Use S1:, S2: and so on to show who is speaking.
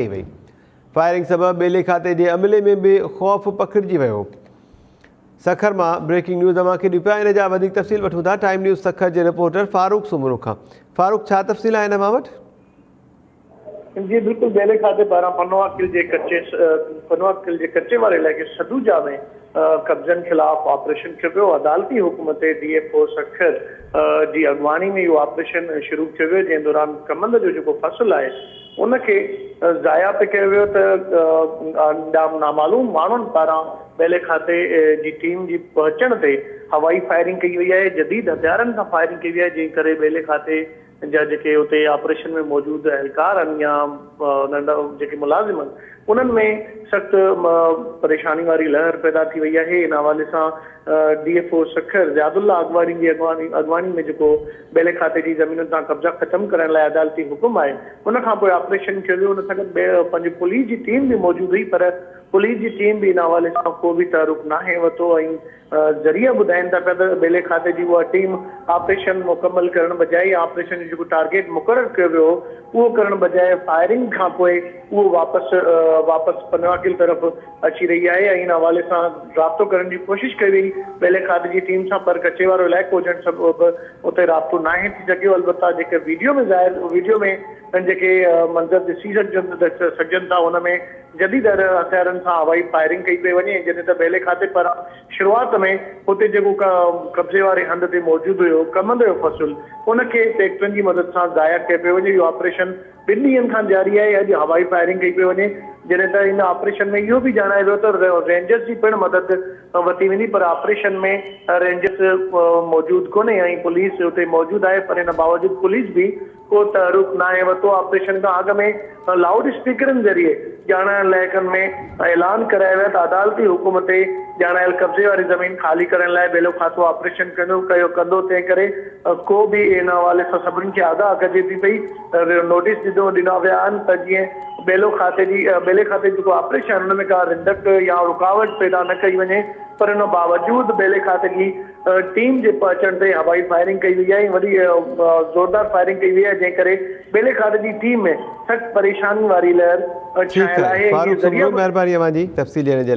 S1: ڪئي وئي. فائرنگ سبب ٻيلي کاتي جي عملي ۾ به خوف پکڙجي ويو. سکر مان بريڪنگ نيوز اوهان کي ڏيون پيا ان جا وڌيڪ تفصيل وٺون ٿا ٽائيم نيوز سکر جي رپورٽر فاروق سومرو کان. فاروق ڇا تفصيل آهن اوهان وٽ؟
S2: جي بلڪل ٻيلي کاتي پاران پنوعاقل جي ڪچي پنوعاقل جي ڪچي واري علائقي سدوجا ۾ قبضن خلاف آپريشن ٿيو پيو عدالتي حڪم تي ڊي ايف او سکر جي اڳواڻي ۾ اهو آپريشن شروع ٿيو ويو جنهن دوران ڪمند جو جيڪو فصل آهي ان کي ضايع پئي ڪيو ويو ته نامعلوم ماڻهن پاران ٻيلي کاتي جي ٽيم جي پهچڻ تي هوائي فائرنگ ڪئي وئي آهي، جديد هٿيارن سان فائرنگ ڪئي وئي آهي، جنهن ڪري ٻيلي کاتي جا جيڪي اتي آپريشن ۾ موجود اهلڪار آهن يا ننڍا جيڪي ملازم آهن انهن ۾ سخت پريشاني واري لهر پيدا ٿي وئي آهي، ان حوالي سان D F O Sukkur Zia Ullah اڳواڻي جي اڳواڻي ۾ جيڪو ٻيلي کاتي جي زمينن تان قبضا ختم ڪرڻ لاء عدالتي حڪم آهي ان کان پوء آپريشن ڪيو ويو ان سان گڏ پنهنجي پوليس جي ٽيم به موجود هئي پر پوليس جي ٽيم به ان حوالي سان ڪو به تحرڪ ناهي ورتو ۽ ذريعا ٻڌائين ٿا پيا ته ٻيلي کاتي جي اها ٽيم آپريشن مڪمل ڪرڻ بجاء يا آپريشن جو جيڪو ٽارگيٽ مقرر ڪيو ويو هو اهو ڪرڻ بجاء فائرنگ کان پوء اهو واپس واپس پنواڪيل طرف اچي رهي آهي ۽ ان حوالي سان رابطو ڪرڻ جي ڪوشش ڪئي وئي ٻيلي کاتي جي ٽيم سان پر ڪچي وارو علائقو هجڻ سبب اتي رابطو ناهي ٿي سگهيو البته جيڪي ويڊيو ۾ ظاهر ويڊيو ۾ جيڪي منظر ڏسي سگهجن ٿا ان ۾ جديد هٿيارن سان هوائي فائرنگ ڪئي پئي وڃي جڏهن ته ٻيلي کاتي پاران شروعات ۾ اتي جيڪو قبضي واري هنڌ تي موجود هيو ڪمند جو فصل ان کي ٽيڪٽرن جي مدد سان ضايع ڪيو پيو وڃي اهو آپريشن ٻن ڏينهن کان جاري آهي، اڄ هوائي فائرنگ ڪئي پئي وڃي، جڏهن ته ان آپريشن ۾ اهو به ڄاڻايو ويو ته رينجرز جي پڻ مدد ورتي ويندي پر آپريشن ۾ رينجرز موجود ڪونهي ۽ پوليس اتي موجود آهي پر ان باوجود پوليس به ڪو تحرڪ ناهي ورتو، آپريشن کان اڳ ۾ لائوڊ اسپيڪرن ذريعي ڄاڻايل علائقن ۾ اعلان ڪرايا ويا ته عدالتي حڪم تي ڄاڻايل قبضي واري زمين خالي ڪرڻ لاء ٻيلو کاتو آپريشن ڪندو ڪيو ڪندو تنهن ڪري ڪو به ان حوالي سان سڀني کي آگاهه ڪجي ٿي پئي نوٽيس ڏنو ڏنا ويا آهن ته جيئن ٻيلو کاتي جي ٻيلي کاتي جو جيڪو آپريشن آهي ان ۾ ڪا رنڊڪ يا رڪاوٽ پيدا نه ڪئي وڃي پر ان باوجود ٻيلي کاتي جي ٽيم جي پهچڻ تي هوائي فائرنگ ڪئي وئي آهي ۽ وڏي زوردار فائرنگ ڪئي وئي آهي جنهن ڪري ٻيلي کاتي جي ٽيم ۾ سخت پريشاني واري لهر
S1: ٺيڪ
S2: ڇانيل
S1: آهي
S2: آهي ۽
S1: فاروق
S2: ذريعا
S1: سومرو مهرباني اوهان جي تفصيل ڏيڻ جي لاء.